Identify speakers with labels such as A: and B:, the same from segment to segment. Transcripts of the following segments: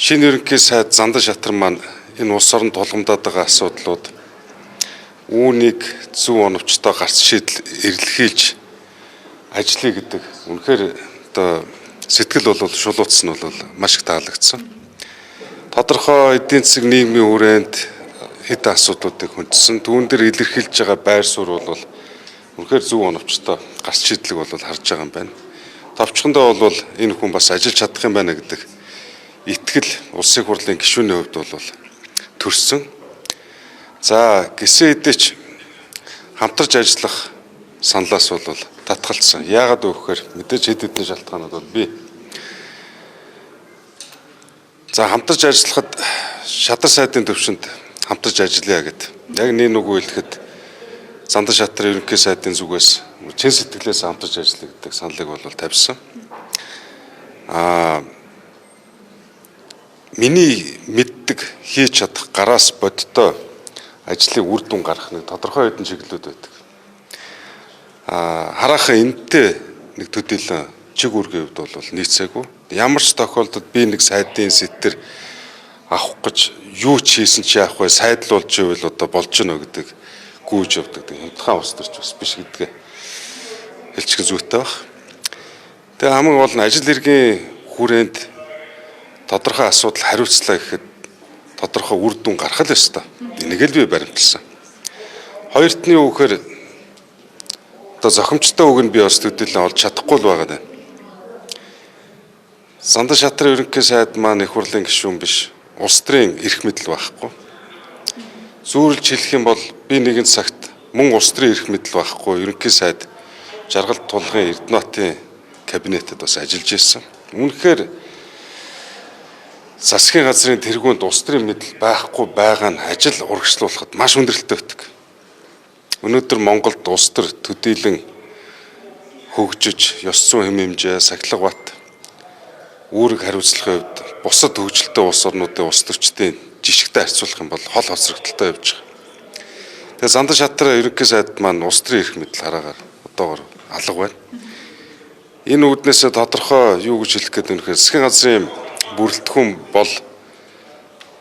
A: Шинэ ерөнхий сайд Зандан Шатар маань энэ улс орон тулгамдаад байгаа асуудлууд үүнийг зөв оновчтой гарц шийдэл эрэлхийлж ажиллая гэдэг үнэхээр одоо сэтгэл бол шулууцсан нь бол маш их таалагдсан. Тодорхой эдийн засаг нийгмийн хүрээнд хэд асуудлуудыг хүндсэн. Түүн дээр илэрхийлж байгаа байр суурь бол үнэхээр зөв оновчтой гарц шийдлийг бол харж байгаа юм байна. Товчхондоо бол энэ хүн бас ажиллаж чадах юм байна гэдэг итгэл улсын хурлын гишүүний хувьд бол төрсөн. За гисэн хэдий ч хамтарч ажиллах саналаас бол татгалцсан. Яагаад вэ гэхээр мэдээж хэд хэдэн шалтгаанууд бол бий. За хамтарч ажиллахад шатар сайдын төвшөнд хамтарч ажиллая гэд. Яг нэг нүгүү хэлэхэд Зандан Шатар ерөнхий сайдын зүгээс чин сэтгэлээс хамтарч ажиллая гэдэг саналыг бол тавьсан. Аа миний мэддэг хийж чадах гараас бодтой ажлыг үр дүн гаргах нэг тодорхой хэдэн чиглэлүүд байдаг. Аа хараахан энэтэй нэг төдийлөн чиг үүргийн хувьд бол нийцээгүй. Ямар ч тохиолдолд би нэг сайдын сэтэр авах гэж юу ч хийсэн чи яах вэ? Сайдлуулж ивэл одоо болж гэнэ гэдэг гүйж явдаг. Хямдхан улс төрч бас биш гэдгээ хэлчих зүйтэй баг. Тэгээ хамгийн гол нь ажил хэргийн хүрээнд тодорхой асуудал хариуцлаа гэхэд тодорхой үр дүн гарах л ёстой. Энийг л би баримтлсан. Хоёрт нь юу гэхээр одоо зохимжтой үг нь би бас төдийлөн олж чадахгүй л байгаа даа. Зандан Шатар ерөнхий сайд маань их хурлын гишүүн биш. Улс төрийн эрх мэдэл байхгүй. Зүүрлж хэлэх юм бол би нэгэн цагт мөн улс төрийн эрх мэдэл байхгүй ерөнхий сайд Жаргал Тулгын Эрдэнэтийн кабинетэд бас ажиллаж ирсэн. Үнэхээр засгийн газрын тэргуунд улс төрийн мэдэл байхгүй байгаа нь ажил урагшлуулахад маш хүндрэлтэй байдаг. Өнөөдөр Монголд улс төр төдийлөн хөгжиж, ёс зүйн хэм хэмжээ, сахилга бат үүрэг хариуцлагын хувьд бусад хөгжилтэй улс орнуудын улс төрчдийн жишгтэй харьцуулах юм бол хол хоцрогдолтой явж байгаа. Тэгээ Зандан Шатар ерөнхий сайд маань улс төрийн эрх мэдэл хараагаар одоогор алга байна. Энэ үүднээсээ тодорхой юу гэж хэлэх гээд байна гэхээр засгийн газрын бүрэлдэхүүн бол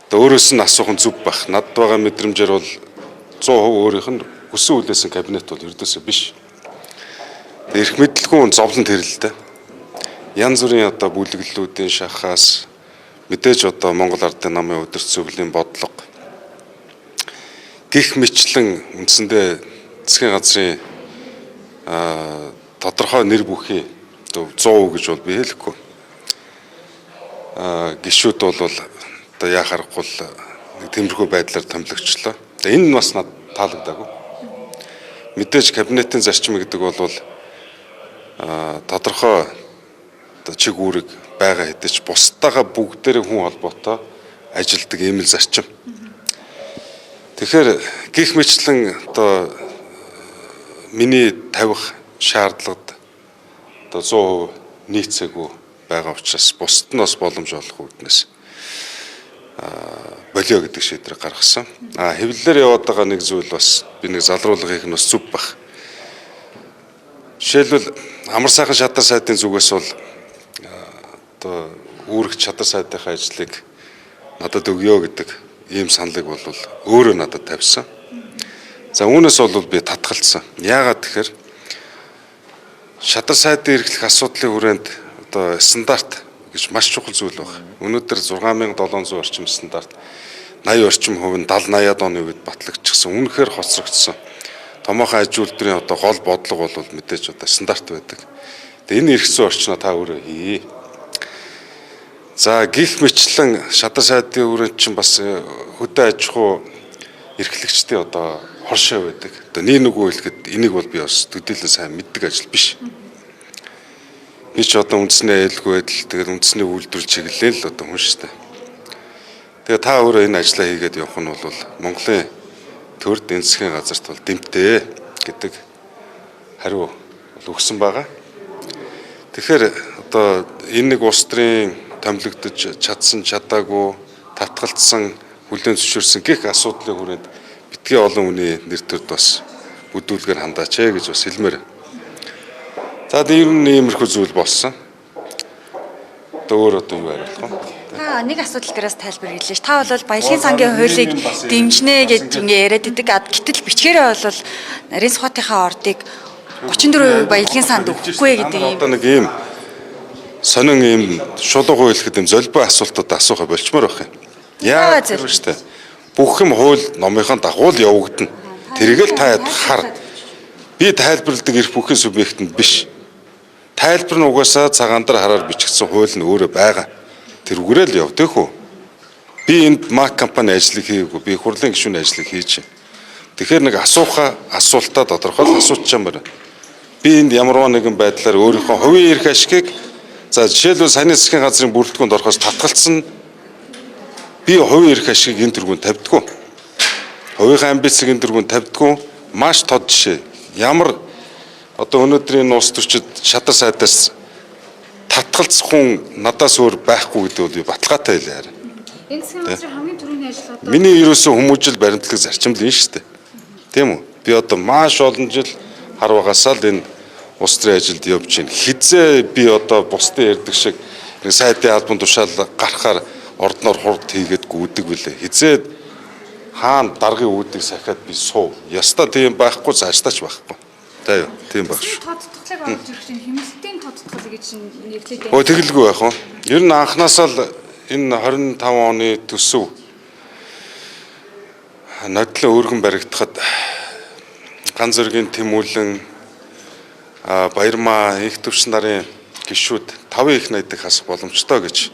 A: одоо өөрөөс нь асуух нь зөв байх. Надад байгаа мэдрэмжээр бол 100% өөрийнх нь хүссэн үлээсэн кабинет бол ердөөсөө биш. Эрх мэдэлгүй зовлон тэрэлтэй. Янз бүрийн одоо бүлэглэлүүдийн шахаас мэдээж одоо Монгол Ардын намын удирц зөвлөлийн бодлого гих мэтлэн үндсэндээ засгийн газрын тодорхой нэр бүхий одоо 100% гэж бол би хэлэхгүй. Гишүүд бол одоо яа харахгүй л нэг тиймэрхүү байдлаар томилогчлоо. Энэ нь бас надад таалагдаагүй. Мэдээж кабинетийн зарчим гэдэг бол тодорхой одоо чиг үүрэг байгаа хэдий ч бусдаагаа бүгдээрээ хүн холбоотой ажилдаг ийм л зарчим. Тэгэхээр гих мэтлэн одоо миний тавих шаардлагад одоо 100% нийцээгүй байгаа учраас бусд нь бас боломж олох үүднээс болио гэдэг шийдвэр гаргасан. А хэвлэлээр яваад байгаа нэг зүйл бас би нэг залруулга хийх нь бас зүв бах. Жишээлбэл амар сайхан шатар сайдын зүгээс бол одоо үүрэгч шатар сайдынхаа ажлыг надад өгөө гэдэг ийм саналыг бол өөрөө надад тавьсан. За үүнээс бол би татгалцсан. Яагаад тэгэхээр шатар сайдын эрхлэх асуудлын хүрээнд одоо стандарт гэж маш чухал зүйл байна. Өнөөдөр 6700 орчим стандарт 80 орчим хувь нь 70 80-ад оны үед батлагдчихсан. Үнэхээр хоцрогдсон. Томоохон аж үйлдвэрийн одоо гол бодлого бол мэдээж одоо стандарт байдаг. Тэгээ энэ эрх зүйн орчноо та өөрөө хий. За гих мэтлэн шатар сайдын хүрээнд чинь бас хөдөө аж ахуй эрхлэгчдийн одоо хоршоо байдаг. Одоо нэг нүгүү хэлэхэд энийг бол би бас төдийлөн сайн мэддэг ажил биш. Би ч одоо үндэсний аюулгүй байдал тэгээд үндэсний үйлдвэрлэл чиглэлээ л одоо хүн шүү дээ. Тэгээ та өөрөө энэ ажлаа хийгээд явах нь бол Монголын төрд энэ засгийн газарт бол дэмтэй гэдэг хариу бол өгсөн байгаа. Тэгэхээр одоо энэ нэг улс төрийн томилогдож чадсан чадаагүй татгалцсан хүлээн зөвшөөрсөн гих асуудлын хүрээнд битгий олон хүний нэр төрд бас бүдүүлгээр хандаач ээ гэж бас хэлмээр. За ер нь иймэрхүү зүйл болсон. Одоо өөр одоо юу хариулах вэ?
B: Та нэг асуудал дээрээс тайлбар хэллээ ш. Та бол баялагын сангийн хуулийг дэмжинэ гэж ингээ яриад идэг. Гэтэл бичгээрээ бол нарийн Сүхбаатынхаа ордыг 34% баялагын санд өгөхгүй гэдэг юм.
A: Одоо нэг ийм сонин ийм шулуу хууль гэхэд юм золбой асуултууд асуухаа болчмоор байх юм. Яа тэр шүү дээ. Бүх юм хууль номынхон дагуу л явагдана. Тэрийг л та хар. Би тайлбарладаг эрх бүхэн субъектэнд биш. Тайлбар нь угаасаа цагаан дээр хараар бичигдсэн хууль нь өөрөө байгаа. Тэрүүгээрээ л явдаг хөө. Би энд МАК компани ажлыг хийгээгүй. Би хурлын гишүүний ажлыг хийж байна. Тэгэхээр нэг асуухаа асуултаа тодорхойл асууччаамаар. Би энд ямарваа нэгэн байдлаар өөрийнхөө хувийн эрх ашигыг за жишээлбэл саяны засгийн газрын бүрэлдэхүүнд орохоос татгалцсан би хувийн эрх ашигыг энэ тэргүүнд тавьдаггүй. Хувийнхаа амбицыг энэ тэргүүнд тавьдаггүй. Маш тод жишээ. Ямар одоо өнөөдрийн улс төрчид шатар сайдаас татгалцах хүн надаас өөр байхгүй гэдэг бол би баталгаатай хэлээ хараа.
C: Энэ засгийн газрын хамгийн түрүүний ажил одоо
A: Миний ерөөсөө хүмүүжил баримтлаг зарчимл энэ шүү дээ. Тийм үү? Би одоо маш олон жил хар багасаа л энэ улс төрийн ажилд явж байна. Хизээ би одоо бусдын ярьдаг шиг нэг сайдын албан тушаал гарахаар ордноор хурд хийгээд гүйдэг билээ. Хизээ хаана даргын үүдийг сахиад би суув. Ястаа тийм байхгүй цаашдаа ч байхгүй. За юу, тийм байх шүү.
C: Тодтголыг оруулж ирэх чинь хэмнэлтийн тодтгол гэж нэрлэдэг.
A: Өө тэгэлгүй байх уу? Ер нь анханасаа л энэ 25 оны төсөв нодлон өргөн баригдахад ган зэргийн Тэмүүлэн Баярмаа их төвшин нарын гишүүд 5 их найдаг хасах боломжтой гэж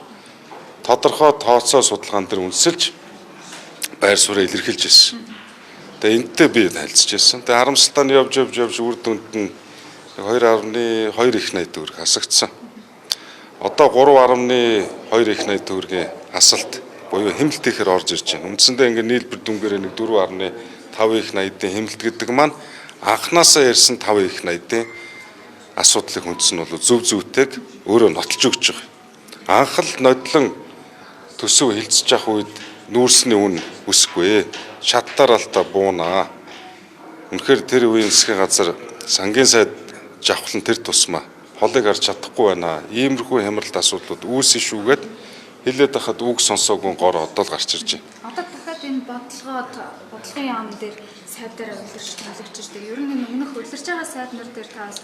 A: тодорхой тооцоо судалгаан дээр үндэслэж байр сууриа илэрхийлж ирсэн. Тэгээ энэтэй би танилцж ирсэн. Тэгээ харамсалтай нь явж явж явж үр дүнд нь 2.2 их найд төгрөг хасагдсан. Одоо 3.2 их найд төгрөгийн хасалт буюу хэмнэлт ихээр орж ирж байна. Үндсэндээ ингээ нийлбэр дүнгээрээ нэг 4.5 их найдын хэмнэлт гэдэг маань анханасаа ярьсан 5 их найдын асуудлыг хүндсэн нь бол зөв зөвтэйг өөрөө нотолж өгч байгаа. Анх л нодлон төсөв хилцэж явах үед нүүрсний үн өсөхгүй. Шаттаралтаа буунаа. Үнэхээр тэр үеийн засгийн газар сангийн сайд жавхлан тэр тусмаа холыг харж чадахгүй байна. Иймэрхүү хямралт асуудлууд үүсэн шүүгээд хилээд байхад үг сонсоогүй гор одоо л гарч ирж байна.
C: Одоо дахиад энэ бодлогын яам дээр сайдаар улирч томилогч штэ. Ер нь энэ өмнөх улирч байгаа сайд нар дээр та бас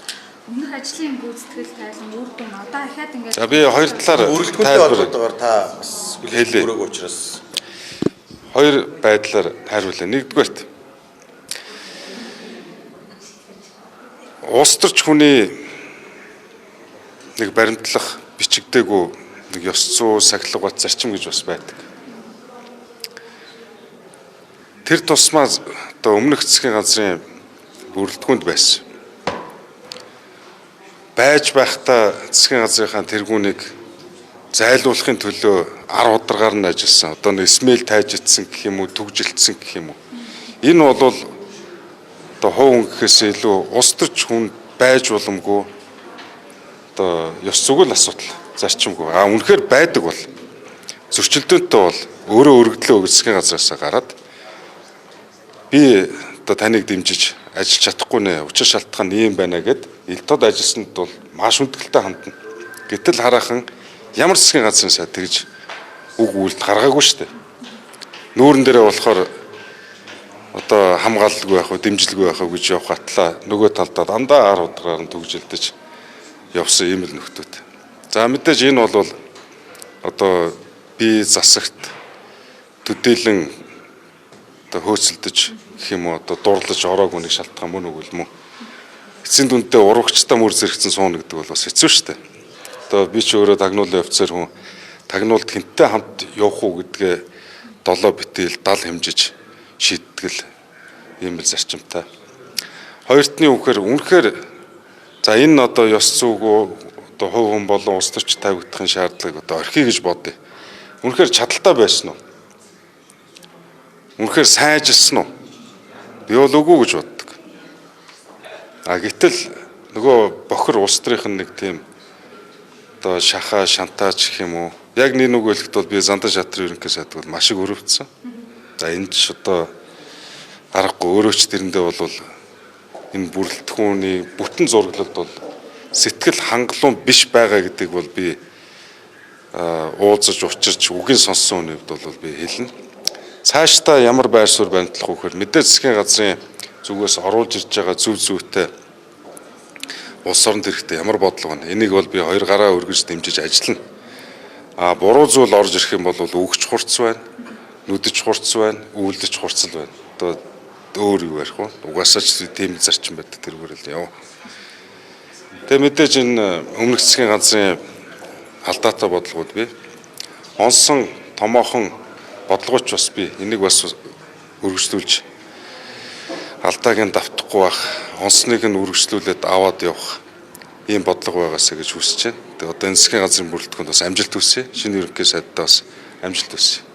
C: өмнөх ажлын гүйцэтгэл тайлан үр дүн одоо дахиад ингээд
A: За би хоёр талаар
D: Бүрэлдэхүүнтэй холбоотойгоор та бас
A: Хэлье.
D: хүлээлт өрөөг учраас
A: хоёр байдлаар хайруулаа. Нэгдүгээрт улс төрч хүний нэг баримтлах бичигдээгүй нэг ёс зүй сахилга бат зарчим гэж бас байдаг. Тэр тусмаа одоо өмнөх засгийн газрын бүрэлдэхүүнд байсан. Байж байхдаа засгийн газрынхаа тэргүүнийг зайлуулахын төлөө ар ударгаар нь ажилласан. Одоо нэг смэл тайжидсан гэх юм уу, түгжилтсэн гэх юм уу. Энэ бол одоо хувь хүн гэхээс илүү улс төрч хүн байж боломгүй одоо ёс зүгэл асуудал зарчимгүй. А үнэхээр байдаг бол зөрчилдөөнтэй бол өөрөө өргөдлөө өгөх засгийн газраасаа гараад би одоо таныг дэмжиж ажиллаж чадахгүй нэ. Учир шалтгаан нь ийм байна гэд ил тод ажилласанд бол маш хүндэтгэлтэй хандна. Гэтэл хараахан ямар засгийн газрын сайд тэгж үг үйлд гаргаагүй шүү дээ. Нүүрэн дээрээ болохоор одоо хамгаалалгүй байх уу, дэмжлэгүй байх уу гэж явах атлаа нөгөө талдаа дандаа ар ударгаар нь түгжилдэж явсан ийм л нөхдүүд. За мэдээж энэ бол одоо би засагт төдийлөн одоо хөөцөлдөж гэх юм уу одоо дурлаж ороогүй нэг шалтгаан мөн үгүй л мөн. Эцсийн дүндээ урагчтай мөр зэрэгцэн сууна гэдэг бол бас хэцүү шүү дээ. Одоо би ч өөрөө тагнуулын офицер хүн тагнуулд хэнтэй хамт явах уу гэдгээ долоо битэл дал хэмжиж шийтгэл ийм л зарчимтай. Хоёртны үхээр үнэхээр за энэ одоо ёс зүйгүү одоо хувь хүн болон улс төрч тавигдахын шаардлагыг одоо орхиё гэж бодъё. Үнэхээр чадaltaй байсан уу? Үнэхээр сайжилсан уу? Би бол үгүй гэж боддог. А гэтэл нөгөө бохир улс төрийнх нь нэг тийм одоо шахаа шантаач гэх юм уу. Яг нэг үг хэлэхэд бол би Зандан шатрын ерөнхий сайд бол маш их өрөвдсөн. За энэ ч одоо аргагүй өөрөө ч тэрэндээ бол энэ бүрэлдэхүүний бүтэн зураглалд бол сэтгэл хангалуун биш байгаа гэдгийг бол би уулзаж учирч үгийн сонссон хүний хувьд бол би хэлнэ. Цаашдаа ямар байр суурь баримтлах вэ гэхээр мэдээ засгийн газрын зүгээс оруулж ирж байгаа зөв зүйтэй улс орнд хэрэгтэй ямар бодлого вэ? Энийг бол би хоёр гараа өргөж дэмжиж ажиллана. А буруу зүйл орж ирэх юм бол үгч хурц байна, нүдэж хурц байна, үйлдэж хурцл байна. Одоо өөр юу ярих вэ? Угаасаа ч тийм зарчим байдаг тэрүүгээр л яв. Тэгээ мэдээж энэ өмнөх засгийн газрын алдаатай бодлогууд бий. Онсон томоохон бодлогооч бас бий. Энийг бас өргөжлүүлж алдааг нь давтахгүй байх, онсныг нь үргэлжлүүлээд аваад явах ийм бодлого байгаасаа гэж хүсэж байна. Тэгээ одоо энэ засгийн газрын бүрэлдэхүүнд бас амжилт хүсье. Шинэ ерөнхий сайдтай бас амжилт хүсье.